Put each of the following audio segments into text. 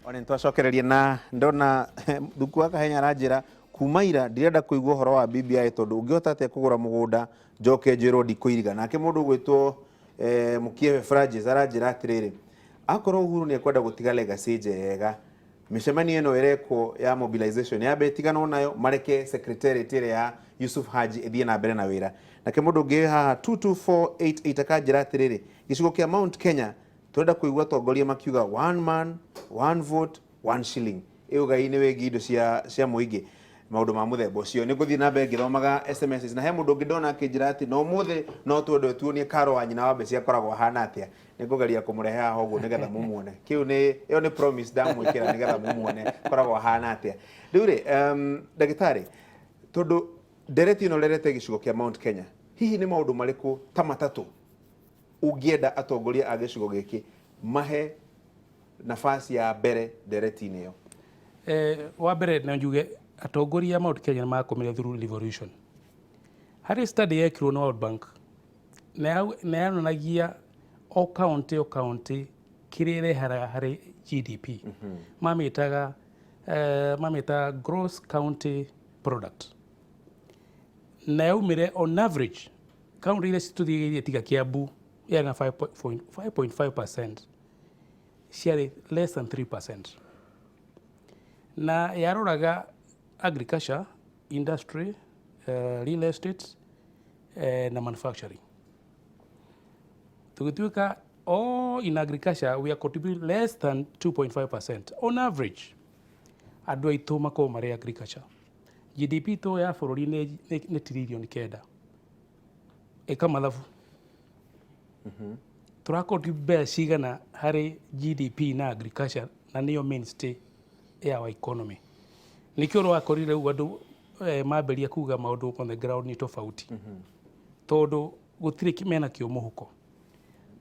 One nĩtwacokereria na ndona Thuku wa Kahenya aranjĩra kuma ira ndirenda kũigua ũhoro wa BBI tondũ ũngĩhota atĩa kũgũra mũgũnda njoke njĩrwo ndikũiriga. Nake mũndũ ũgwĩtwo Mũkiebe Francis aranjĩra atĩrĩrĩ, akorwo Uhuru nĩ ekwenda gũtiga legacy njega, mĩcemanio ĩno ĩrekwo ya mobilization yambe ĩtiganwo nayo, mareke secretariat ĩrĩa ya Yusuf Haji ĩthiĩ na mbere na wĩra. Nake mũndũ ũngĩ haha 22488 akanjĩra atĩrĩrĩ, gĩcigo kĩa Mount Kenya tũrenda kũigua atongoria makiuga one man, one vote, one shilling. Ĩ ũgai-inĩ wĩgiĩ indo cia mũingĩ, maũndũ ma mũthemba ũcio. Nĩ ngũthiĩ na mbere ngĩthomaga SMSs na he mũndũ ũngĩ ndona akĩnjĩra atĩ no ũmũthĩ no twende tuonie Karo wa nyina wa Mbeci akoragwo ahana atĩa. Nĩ ngũgeria kũmũrehe haha ũguo nĩgetha mũmuone. Kĩu nĩ, ĩyo nĩ promise ndamwĩkĩra nĩgetha mũmuone akoragwo ahana atĩa. Rĩu rĩ, ndagĩtarĩ, tondũ ndereti ĩno ũrerete gĩcigo kĩa Mount Kenya, hihi nĩ maũndũ marĩkũ ta matatũ ũngĩenda atongoria a gĩcigo gĩkĩ mahe nafasi ya mbere ndereti-inĩ ĩyo? Wa mbere no njuge atongoria a Mount Kenya nĩ makomire through revolution. Harĩ study yekirwo nĩ World Bank na yonanagia o county o county kĩrĩa ĩrehaga harĩ GDP. Mamĩtaga gross county product. Na yaumire on average county iria citũthigĩirie tiga Kiambu yarĩ na 5.5% ciarĩ less than 3%. Na yaroraga agriculture, industry, real estate na manufacturing. Tũgĩtuĩka all in agriculture we are contributing less than 2.5% on average. Andũ aitũ makoragwo marĩ agriculture. GDP to ya bũrũri nĩ 9 trillion. Ĩka mathabu. Tũra contribute mbeca cigana harĩ GDP na agriculture na nĩyo mainstay ya our economy. Nĩkĩo ũrakorire rĩu andũ mambĩrĩria kuga maũndũ on the ground nĩ tofauti. Tondũ gũtirĩ mena kĩo mũhuko.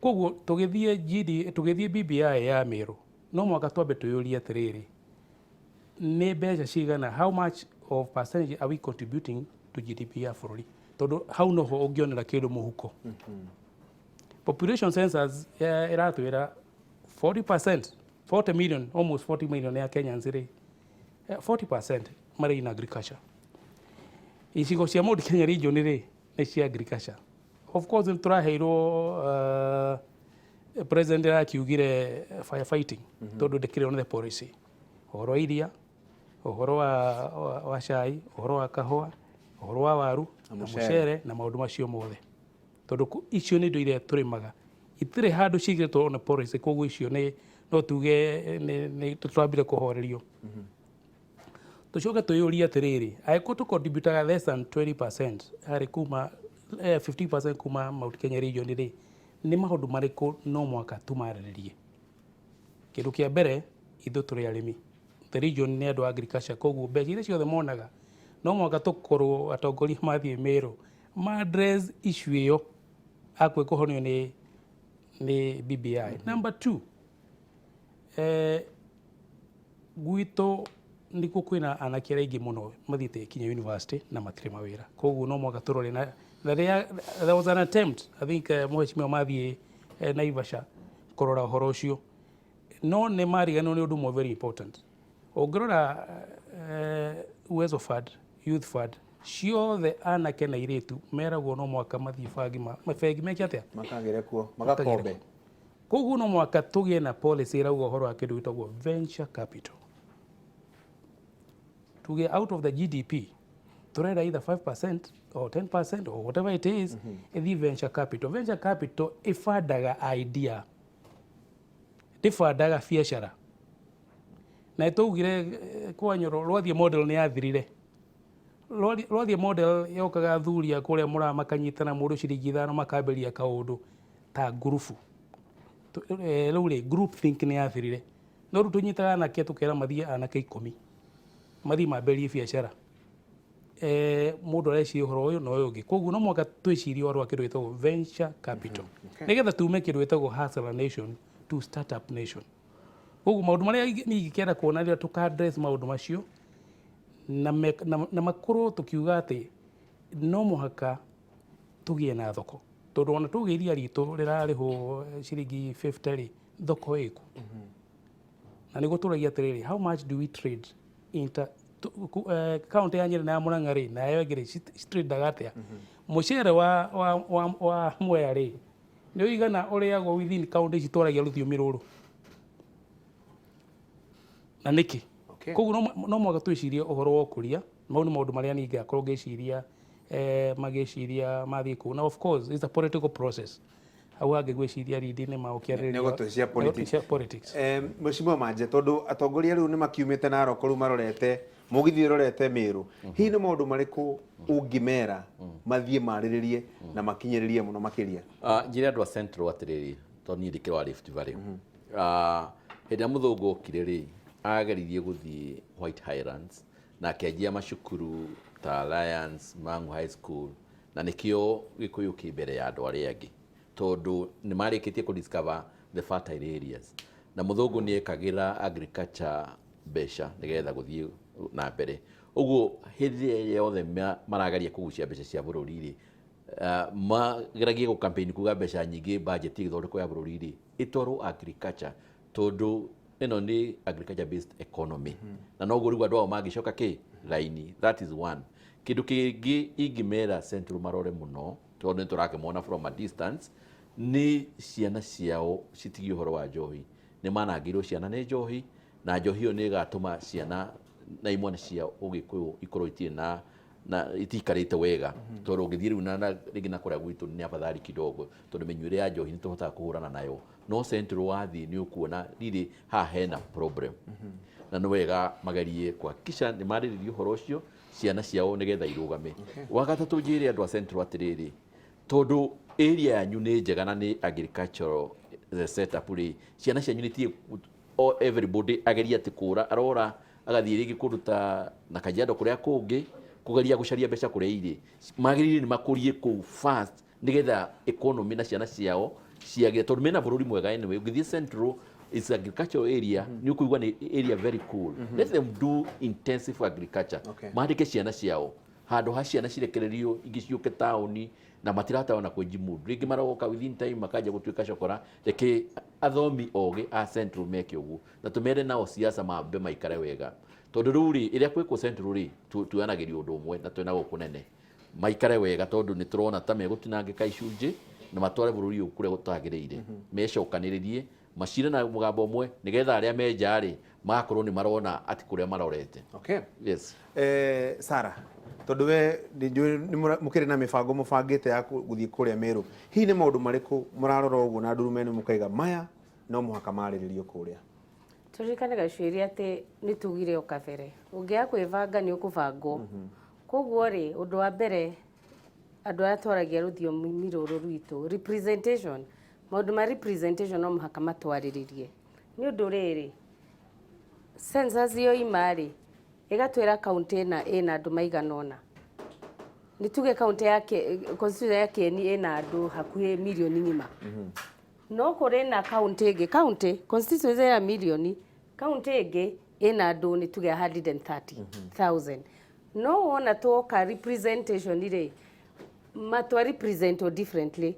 Koguo tũgĩthiĩ GD, tũgĩthiĩ BBI ya Meru, no mũhaka twambe twĩyũrie atĩrĩrĩ, nĩ mbeca cigana, how much of percentage are we contributing to GDP ya bũrũri? Tondũ hau noho ũngĩonera kĩndũ mũhuko. Population census ĩratwĩra 40%, 40 million, almost 40 million ya Kenyans rĩ, 40% marĩ in agriculture. Icigo cia Mount Kenya region rĩ, nĩ cia agriculture. Of course nĩ tũraheirwo president arakiugire firefighting tondũ ndĩkĩrĩ on the policy. Ũhoro wa iria, ũhoro wa cai, ũhoro wa kahũa, ũhoro wa waru, na mũcere na maũndũ macio mothe. Tondũ icio nĩ indo iria tũrĩmaga. Itirĩ handũ cigĩtwo on policy, koguo icio nĩ no tuge nĩ tũrambire kũhorerio. Tũcoke twĩyũrie atĩrĩrĩ, angĩkorwo tũ contributaga less than 20% harĩ kuma 50% kuma Mount Kenya region rĩ, nĩ maũndũ marĩkũ no mũhaka tũmarĩrĩrie? Kĩndũ kĩa mbere, ithuĩ tũrĩ arĩmi. The region nĩ andũ a agriculture, koguo mbeca iria ciothe monaga no mũhaka tũkorwo atongoria mathiĩ Meru ma address issue ĩyo akwe kũhonio nĩ BBI. Number two, gwitũ nĩkuo kwĩna anake arĩa aingĩ mũno mathiĩte kinya university na matirĩ mawĩra, koguo no mũhaka tũrore na there was an attempt, I think mheshimiwa mathiĩ Naivasha kũrora ũhoro ũcio, no nĩ mariganĩrwo nĩ ũndũ ũmwe very important. Ũngĩrora Uwezo Fund, Youth Fund ciothe, anake na airĩtu meragwo no mũhaka mathiĩ bangi mabengi meke atĩa? Makagĩre kuo, magakombe. Koguo no mũhaka tũgĩe na policy ĩrauga ũhoro wa kĩndũ gĩtagwo venture capital. Tuge out of the GDP tũrenda either 5% or 10% or whatever it is ĩthiĩ venture capital. Venture capital ĩbandaga idea, ndĩbandaga biacara. Na twaugire kwa Nyoro rwathiĩ model nĩ yathirire. Rwathiĩ model yokaga athuri a kũrĩa mũraa makanyitana mũndũ ciringi 5 makambĩrĩria kaũndũ ta ngurubu. Rĩu rĩ, group think nĩ yathirire. No rĩu tũnyitaga anake tũkera mathiĩ anake 10 mathiĩ mambĩrĩrie biacara. Mũndũ areciria ũhoro ũyũ na ũyũ ũngĩ, koguo no mũhaka twĩcirie ũhoro wa kĩndũ gĩtagwo venture capital nĩgetha tume kĩndũ gĩtagwo hustler nation to startup nation. Koguo maũndũ marĩa niĩ ingĩkenda kuona rĩrĩa tũka address maũndũ macio na makorwo tũkiuga atĩ no mũhaka tũgĩe na thoko, tondũ ona tuge iria ritũ rĩrarĩhwo ciringi 50 rĩ, thoko ĩkũ? Na nĩguo tũragia atĩrĩrĩ, how much do we trade inter kaunti ya Nyĩrĩ na ya Murang'a rĩ, na ya ĩngĩ rĩ, citradaga atĩa? Mũcere wa Mwea rĩ, nĩ ũigana ũrĩagwo within kaunti ici twaragia rũthiomi rũrũ, na nĩkĩ? Koguo no mũhaka twĩcirie ũhoro wa ũkũria. Mau nĩ maũndũ marĩa niĩ ngakorwo ngĩciria, magĩciria mathiĩ kũu. Na of course it's a political process. Hau hangĩ gwĩciria rindi nĩ magũkĩarĩrĩria. Nĩ gũtwĩcia politics. Nĩ gũtwĩcia politics. Mheshimiwa Manje, tondũ atongoria rĩu nĩ makiumĩte Narok, rĩu marorete mũgithi ũrorete Meru, hihi nĩ maũndũ marĩkũ ũngĩmera mathiĩ marĩrĩrie na makinyĩrĩrie mũno makĩria? Njĩre andũ a Central atĩrĩrĩ, tondũ niĩ ndĩkĩrĩ wa Rift Valley. Hĩndĩ ĩrĩa mũthũngũ okire rĩ, ageririe gũthiĩ White Highlands na akĩanjia macukuru ta Alliance, Mang'u High School, na nĩkĩo Gĩkũyũ kĩ mbere ya andũ arĩa angĩ, tondũ nĩ marĩkĩtie kũ discover the fertile areas, na mũthũngũ nĩ ekagĩra agriculture mbeca nĩgetha gũthiĩ na mbere. Ũguo hĩndĩ ĩrĩa yothe marageria kũgucia mbeca cia bũrũri rĩ, mageragie gũ campaign kuga mbeca nyingĩ budget ĩgĩthondekwo ya bũrũri rĩ, ĩtwarwo agriculture, tondũ ĩno nĩ agriculture based economy. Na noguo rĩu andũ ao mangĩcoka kĩ raini. That is one. Kĩndũ kĩngĩ ingĩmera Central marore mũno, tondũ nĩ tũrakĩmona from a distance, nĩ ciana ciao citigie ũhoro wa njohi. Nĩ manangĩirwo ciana nĩ njohi, na njohi ĩyo nĩ ĩgatũma ciana na imwana cia Ũgĩkũyũ ikorwo itirĩ na itikarĩte wega, tondũ ũngĩthiĩ rĩu na rĩngĩ na kũrĩa gwitũ nĩ afadhali kidogo, tondũ mĩnyuĩre ya njohi nĩ tũhotaga kũhũrana nayo, no Central wathiĩ nĩ ũkuona rĩrĩ haha hena problem. Na nĩ wega magerie kuhakikisha nĩ marĩrĩria ũhoro ũcio ciana ciao nĩgetha irũgame. Wa gatatũ, njĩre andũ a Central atĩrĩrĩ, tondũ area yanyu nĩ njega na nĩ agricultural setup rĩ, ciana cianyu nĩ itige o everybody agerie atĩ kũra arora agathiĩ rĩngĩ kũndũ ta na Kajiado kũrĩa kũngĩ kũgeria gũcaria mbeca kũrĩa irĩ. Magĩrĩire nĩ makũrie kũu fast nĩgetha economy na ciana ciao ciagĩre, tondũ mena bũrũri mwega. Anyway, ũngĩthiĩ Central is agricultural area, nĩ ũkũigua nĩ area very cool. Let them do intensive agriculture. Mandĩke ciana ciao handũ ha ciana cirekererio ingĩ ciũke taũni na matirahota ona kwĩji mũndũ, rĩngĩ maroka within time makanja gũtuĩka cokora. Reke athomi ogĩ a Central meke ũguo, na tũmere nao siasa mambe maikare wega, tondũ rĩu rĩ ĩrĩa kwĩkwo Central rĩ, tuanagĩrio ũndũ ũmwe na twĩna gũkũ nene maikare wega, tondũ nĩ tũrona ta megũtinangĩka icunjĩ na matware bũrũri ũyũ kũrĩa gũtagĩrĩire. Mecokanĩrĩrie macire na mũgambo ũmwe nĩgetha arĩa me nja rĩ magakorwo nĩ marona atĩ kũrĩa marorete. Yes. Sara, tondũ we nĩ mũkĩrĩ na mĩbango mũbangĩte ya gũthiĩ kũrĩa Meru, hihi nĩ maũndũ marĩkũ mũrarora ũguo na ndurumeni mũkaiga maya no mũhaka marĩrĩrio kũrĩa? Tũririkane gacuĩri atĩ nĩ tugire o kabere, ũngĩaga kwĩbanga nĩ ũkũbangwo. Koguo rĩ, ũndũ wa mbere, andũ arĩa twaragia rũthiomi rũrũ rwitũ, representation, maũndũ ma representation no mũhaka matwarĩrĩrie. Nĩ ũndũ rĩrĩ, census yoima rĩ, ĩgatwĩra kaunti ĩna ĩna andũ maigana ũna. Nĩ tuge kaunti ya constituency ya Kieni ĩna andũ hakuhĩ mirioni ng'ima, no kũrĩ na kaunti ĩngĩ, kaunti constituency ya mirioni, kaunti ĩngĩ ĩna andũ nĩ tuge 130,000. No wona twoka representation rĩ, matwa representwo differently.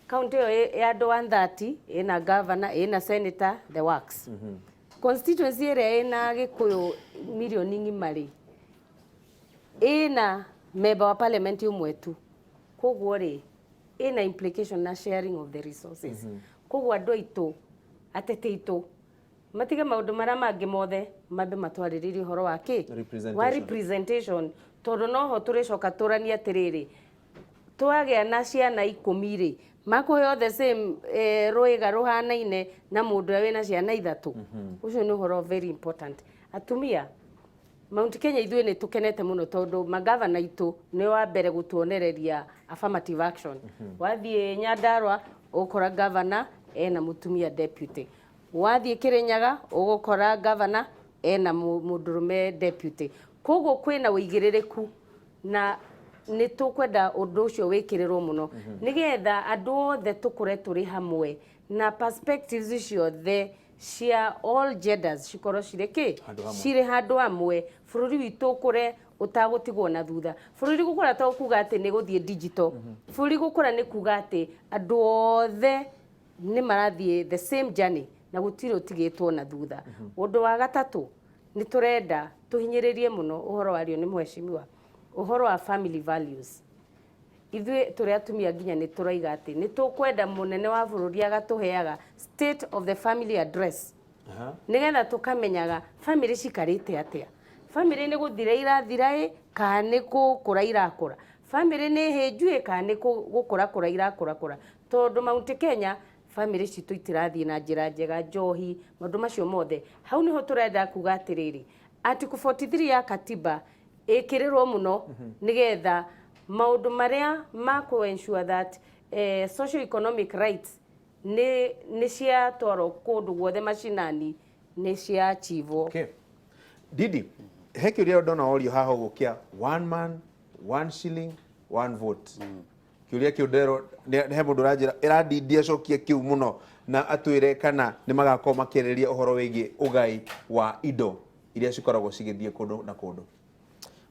Kaunti ĩyo ya andũ 130 ĩna governor, ĩna senator, the works. Constituency ĩrĩa ĩna Gĩkũyũ mirioni ng'ima rĩ, ĩna member wa parliament ũmwe tu. Koguo rĩ, ĩna implication na sharing of the resources. Koguo andũ aitũ, ateti aitũ, matige maũndũ marĩa mangĩ mothe, mambe matwarĩrĩrie ũhoro wa kĩ wa Representation. Representation, tondũ noho tũrĩcoka tũranie atĩrĩrĩ, twagĩa na ciana 10 rĩ, makũheo the same rwĩga rũhanaine na mũndũ ũrĩa wĩna ciana ithatũ. Ũcio nĩ ũhoro very important. Atumia Mount Kenya, ithuĩ nĩ tũkenete mũno tondũ magavana aitũ nĩ wa mbere gũtuonereria affirmative action. Wathiĩ Nyandarua ũgũkora gavana ena mũtumia deputy, wathiĩ Kirinyaga ũgũkora gavana ena mũndũrũme deputy. Koguo kwĩna ũigĩrĩrĩku na nĩ tũkwenda ũndũ ũcio wĩkĩrĩrwo mũno nĩgetha andũ othe tũkũre tũrĩ hamwe na perspectives ciothe cia all genders cikorwo cirĩ kĩ Handũ hamwe. Cirĩ handũ hamwe, bũrũri witũ ũkũre ũtagũtigwo na thutha. Bũrũri gũkũra to kuga atĩ nĩ gũthiĩ digital. Bũrũri gũkũra nĩ kuga atĩ andũ othe nĩ marathiĩ the same journey. Na gũtirĩ ũtigĩtwo na thutha. Ũndũ wa gatatũ, nĩ tũrenda tũhinyĩrĩrie mũno ũhoro wario nĩ mheshimiwa, ũhoro wa family values. Ithuĩ tũrĩ atumia nginya nĩ tũraiga atĩ nĩ tũkwenda mũnene wa bũrũri agatũheaga state of the family address, nĩgetha tũkamenyaga family cikarĩte atĩa, family nĩ gũthira irathira ĩ kana nĩ gũkũra irakũra, family nĩ hĩnju ĩ kana nĩ gũkũrakũra irakũrakũra, tondũ Mount Kenya family citũ itirathiĩ na njĩra njega, njohi, maũndũ macio mothe. Hau nĩho tũrenda kuga atĩrĩrĩ, Article 43 ya katiba ĩkĩrĩrwo mũno, nĩgetha maũndũ marĩa ma kũ ensure that social economic rights nĩ ciatwarwo kũndũ guothe macinani, nĩ cia achievwo. Okay. Didi, he kĩũria ndona orio haha ũguo kĩa one man, one shilling, one vote. Kĩũria kĩu nderwo he mũndũ ũranjĩra ĩrandindia acokie kĩu mũno na atwĩre kana nĩ magakorwo makĩarĩrĩria ũhoro wĩgiĩ ũgai wa indo iria cikoragwo cigĩthiĩ kũndũ na kũndũ.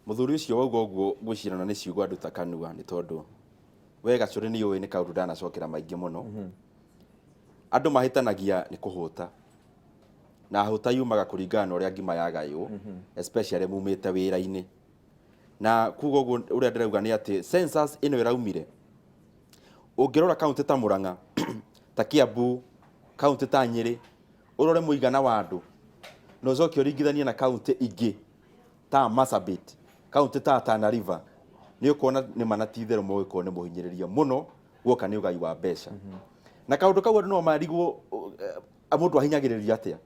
Mũthuri ũcio wauga ũguo, ngwĩcirana nĩ ciugo anduta kanua, nĩ tondũ we Gacũrĩ nĩ ũĩ nĩ kaũndũ ndanacokera maingĩ mũno. Andũ mahĩtanagia nĩ kũhũta, na hũta yumaga kũringana na ũrĩa ngima yagaywo, especially mumĩte wĩra-inĩ. Na kuga ũguo, ũrĩa ndĩrauga nĩ atĩ census ĩno ĩraumire, ũngĩrora kaunti ta Murang'a, ta Kiambu, kaunti ta Nyĩrĩ, ũrore mũigana wa andũ na ũcoke ũringithanie na kaunti ingĩ ta Marsabit, kaunti ta Tana River, nĩ ũkuona nĩ ma na ti itherũ mũgĩkorwo nĩ mũhinyĩrĩrie mũno guoka nĩ ũgai wa mbeca. Na kaũndũ kau andũ no marigwo, mũndũ ahinyagĩrĩrio atĩa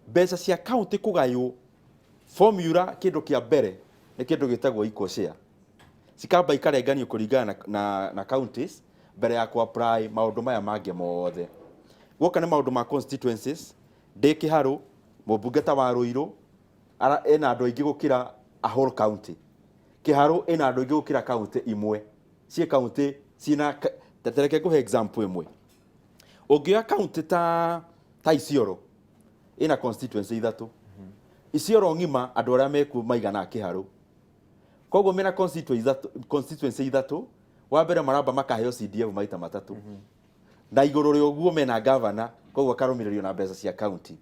mbeca cia kaunti kũgaywo. Formula kĩndũ kĩa mbere nĩ kĩndũ gĩtagwo equal share, cikamba ikarenganio kũringana na counties mbere ya ku apply maũndũ maya mangĩ mothe. Guoka nĩ maũndũ ma constituencies, ndĩ Kĩharũ, mũmbunge ta wa Rũirũ ena andũ aingĩ gũkĩra a whole county. Kĩharũ ĩna andũ aingĩ gũkĩra county imwe ciĩ county ciĩna ta reke ngũhe example ĩmwe. Ũngĩoya county ta Isiolo, ĩna constituency ithatũ. Isiolo ng'ima andũ arĩa mekuo maigana Kĩharũ, koguo mena constituency ithatũ. Wa mbere maramba makaheo CDF maita matatũ, na igũrũ rĩa ũguo mena governor, koguo akarũmĩrĩrio na mbeca cia county.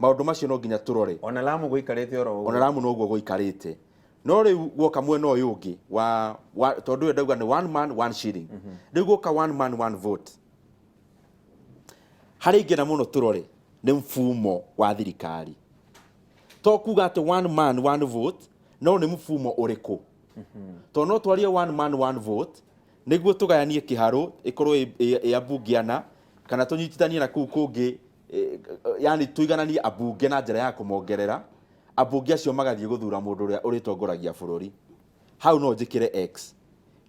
Maũndũ macio no nginya tũrore. Ona Lamu gũikarĩte oro ũguo. Ona Lamu noguo gũikarĩte. No rĩu guoka mwena ũyũ ũngĩ wa tondũ ũyũ ndauga nĩ one man, one shilling, rĩu guoka one man, one vote, harĩa ingĩenda mũno tũrore nĩ mfumo wa thirikari. To kuga atĩ one man, one vote, no nĩ mfumo ũrĩkũ? Tondũ no twarie one man, one vote nĩguo tũgayanie Kĩharũ ĩkorwo ĩ ambunge ana, kana tũnyitithanie na kũu kũngĩ, yani tũigananie ambunge na njĩra ya kũmongerera ambunge acio magathiĩ gũthura mũndũ ũrĩa ũrĩtongoragia bũrũri. Hau no njĩkĩre X.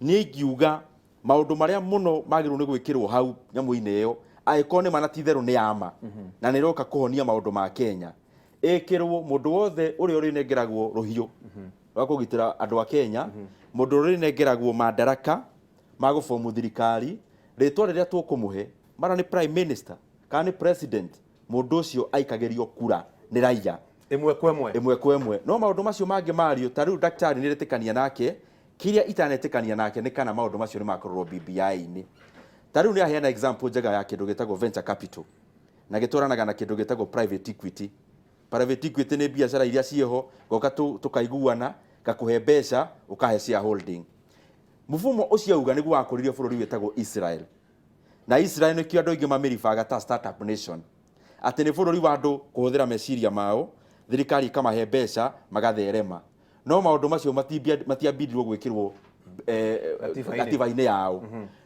Niĩ ingiuga maũndũ marĩa mũno magĩrĩirwo nĩ gwĩkĩrwo hau nyamũ-inĩ ĩyo, angĩkorwo nĩ ma na ti itherũ nĩ ya ma na nĩ ĩroka kũhonia maũndũ ma Kenya, ĩkĩrwo mũndũ wothe ũrĩa ũrĩnengeragwo rũhiũ rwa kũgitĩra andũ a Kenya, mũndũ ũrĩa ũrĩnengeragwo mandaraka ma gũbomu thirikari, rĩtwa rĩrĩa tũkũmũhe mara nĩ prime minister kana nĩ president, mũndũ ũcio aikagĩrio kura nĩ raia. Ĩmwe kwa ĩmwe. Ĩmwe kwa ĩmwe. No maũndũ macio mangĩ mario ta rĩu ndagĩtarĩ nĩ retĩkania nake, kĩrĩa itanetĩkania nake nĩ kana maũndũ macio nĩ makorwo BBI-inĩ. Ta rĩu nĩ aheana example njega ya kĩndũ gĩtagwo venture capital na gĩtwaranaga na kĩndũ gĩtagwo private equity. Private equity nĩ biacara iria ciĩho goka tũkaiguana, ngakũhe mbeca, ũkahe shareholding. Mfumo ũcio auga nĩguo wakũririe bũrũri wĩtagwo Israel, na Israel nĩkĩo andũ aingĩ mamĩribaga ta startup nation, atĩ nĩ bũrũri wa andũ kũhũthĩra meciria mao, thirikari ĩkamahe mbeca magatherema. No maũndũ macio matiambindirwo gwĩkĩrwo Gatiba-inĩ. Gatiba-inĩ yao.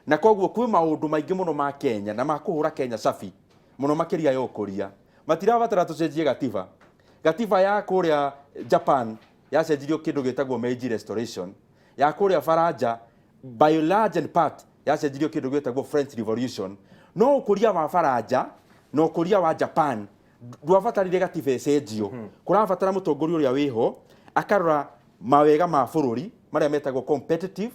Na koguo kwĩ maũndũ maingĩ mũno ma Kenya na ma kũhũra Kenya cabi mũno makĩria ya ũkũria matirabatara tũcenjie gatiba. Gatiba ya kũrĩa Japan yacenjirio kĩndũ gĩtagwo Meiji Restoration, ya kũrĩa Faranja by large and part yacenjirio kĩndũ gĩtagwo French Revolution. No ũkũria wa Faranja na ũkũria wa Japan ndwabatarire gatiba ĩcenjio. Kũrabatara mũtongoria ũrĩa wĩho akarora mawega ma bũrũri marĩa metagwo competitive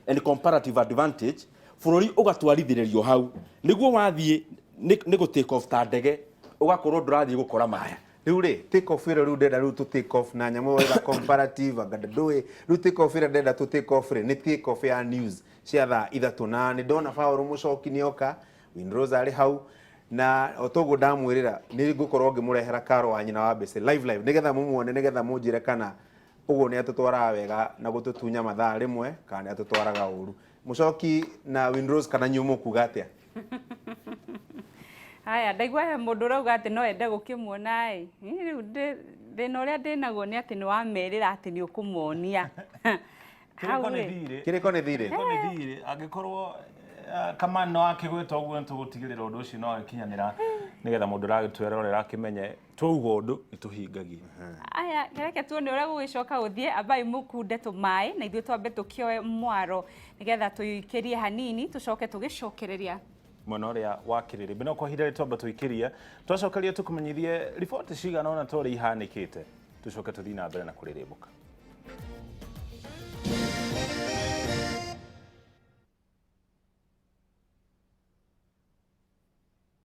and comparative advantage, bũrũri ũgatwarithĩrĩrio hau nĩguo wathiĩ nĩ gũ take off ta ndege, ũgakorwo ndũrathiĩ gũkora maya. Rĩu rĩ, take off ĩrĩa rĩu ndenda rĩu tũ take off na nyamũ wega comparative anga ndũĩ rĩu take off ĩrĩa ndenda tũ take off rĩ, nĩ take off ya news cia thaa 3, na nĩ ndona Paul Mũcoki nĩ oka, Winrose arĩ hau. Na o toguo ndamwĩrĩra nĩ ngũkorwo ngĩmũrehera Karo wa nyina wa Mbĩcĩ live live, nĩgetha mũmuone, nĩgetha mũnjĩre kana ũguo nĩ atũtwaraga wega na gũtũtunya mathaa rĩmwe kana nĩ atũtwaraga ũru. Mũcoki na Winrose, kana inyuĩ mũkuga atĩa? Haya, ndaigua he mũndũ ũrauga atĩ no ende gũkĩmuona ĩ. Rĩu thĩna ũrĩa ndĩnaguo nĩ atĩ nĩ wamerĩra atĩ nĩ ũkũmonia. Hau Kĩrĩko nĩ rĩ. thirĩ. Kĩrĩko nĩ thirĩ. Kĩrĩko nĩ thirĩ. Angĩkorwo Kamani no akĩgwĩta ũguo, nĩ tũgũtigĩrĩra ũndũ ũcio no agĩkinyanĩra, nĩgetha mũndũ ũragĩtwerorera akĩmenye twauga ũndũ nĩ tũhingagia. Aya, reke tuone ũrĩa gũgĩcoka gũthiĩ. Ambai mũkunde tũmaĩ na ithuĩ twambe tũkĩoe mwaro nĩgetha tũikĩrie hanini, tũcoke tũgĩcokereria mwena ũrĩa wa kĩrĩrĩmbĩ. No kwa ihinda rĩ twamba tũikĩrie, twacokeria tũkũmenyithie riboti cigana ũna ta ũrĩa ihanĩkĩte, tũcoke tũthiĩ na mbere na kũrĩrĩmbũka.